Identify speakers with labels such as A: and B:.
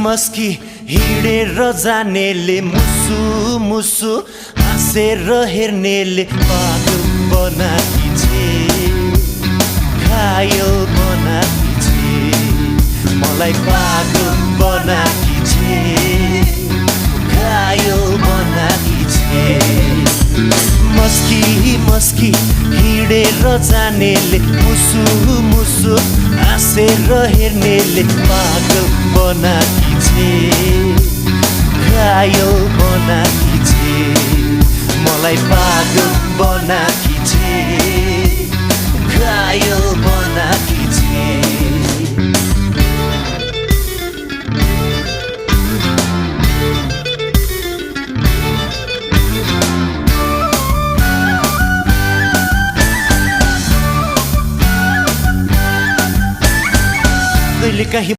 A: मस्की हिँडेर जानेले मुसु मुसु हाँसेर हेर्नेले पागल बनाकी छे घायल बनाकी छे मलाई पागल बनाकी छे घायल बनाकी छे मस्की मस्की हिँडेर जानेले मुसु मुसु हाँसेर हेर्नेले पागल बनाकी छे घायल बनाकी छे मलाई पागल बनाकी छे